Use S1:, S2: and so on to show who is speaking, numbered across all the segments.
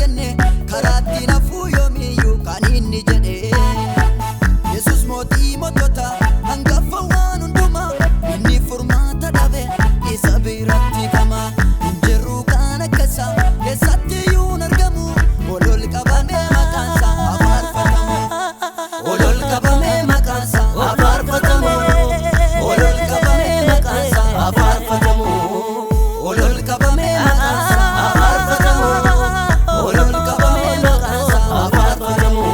S1: kenne karaatti nafuu yoomiyyuu kan inni jedhe. Yesus mootii mootota hangafa waan hundumaa inni furmaata dhabe isa biratti kama hin jirru kan akkasaa keessatti iyyuu hin argamu olol qabamee maqaansaa afaarfatamu. Olol qabamee maqaansaa afaarfatamu. Olol qabamee maqaansaa afaarfatamu. Olol qabamee maqaansaa afaarfatamu. Olol qabamee maqaansaa afaarfatamu.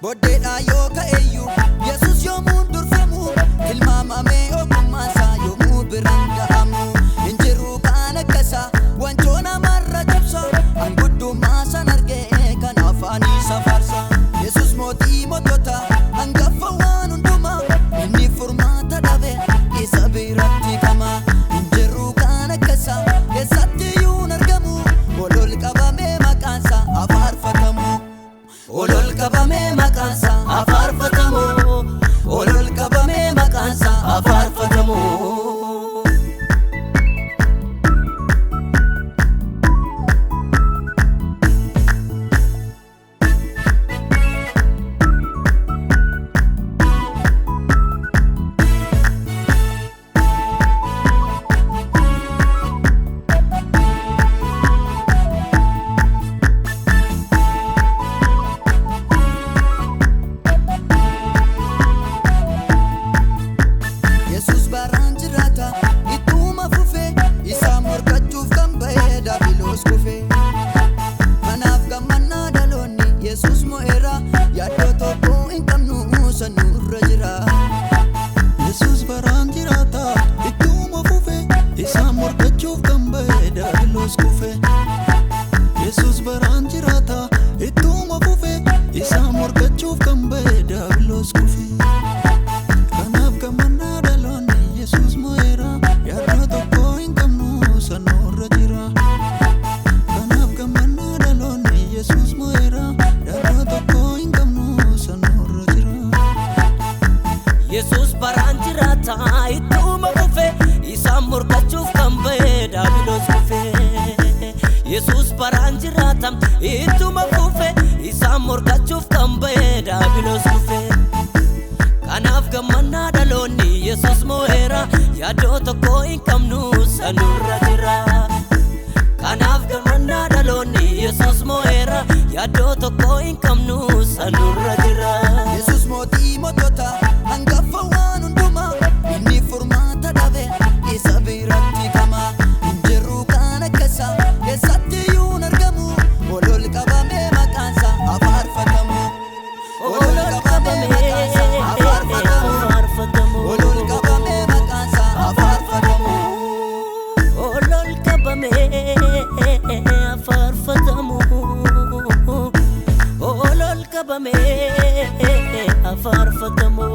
S1: Boddeedhaa yoo ka'eyyuu Yesus yoomuun durfamu tilmaamamee ogummaansaa yoomuu biraan ga'amu hin jiru kan akkasaa wancoo namarra cabsa anguddummaa san argee kan afaan isa faarsa. Yesus mootii mootota hangafa waan hundumaa inni furmaata dhabe isa biratti kama hin jiru kan akkasaa keessatti iyyuu hin argamu olol qabamee maqaansaa afaarfatamu. Olol qabamee maqaansaa afaarfatamu. Olol qabamee maqaansaa afaarfatamu. Yesus baraan jiraata ittuma fufe isaa morkachuuf kan ba'e daabiloos kufe. Kanaaf gammannaa dhaloonni Yesus mo'eera yaaddoo tokko hin qabnu sanurra jira.
S2: Yesus baraan jiraata ittuma fufe isaan morkachuuf kan ba'e daabiloos kufe. Yesus baraan jiraata ittuma fufe isaan morkachuuf kan ba'e daabiloos kufe. Kanaaf gammannaa dhaloonni Yesus mo'eera yaaddoo tokko hin qabnu sanurra jira. Kanaaf gammannaa dhaloonni Yesus mo'eera yaaddoo tokko hin qabnu sanurra jira.
S3: Yesus baraan jiraata ittuma fufe isaan morkachuuf kan ba'e daabiloos kufe. Yesus baraan jiraata ittuma fufe isaan morkachuuf kan ba'e daabiloos kufe. Kanaaf gammannaa dhaloonni Yesus mo'eera yaaddoo tokko hin qabnu sanurra jira. Kanaaf gammannaa dhaloonni Yesus mo'eera yaaddoo tokko hin qabnu sanurra jira.
S1: Yesus mootii mootota hangafa waan hundumaa inni furmaata dhabe isa biratti kama hin jiru kan akkasaa keessatti iyyuu hin argamu olol qabamee maqaansaa afaarfatamu. Olol qabamee maqaansaa afaarfatamu. Olol qabamee maqaansaa afaarfatamu.
S3: Olol qabamee afaarfatamu. Olol qabamee afaarfatamu.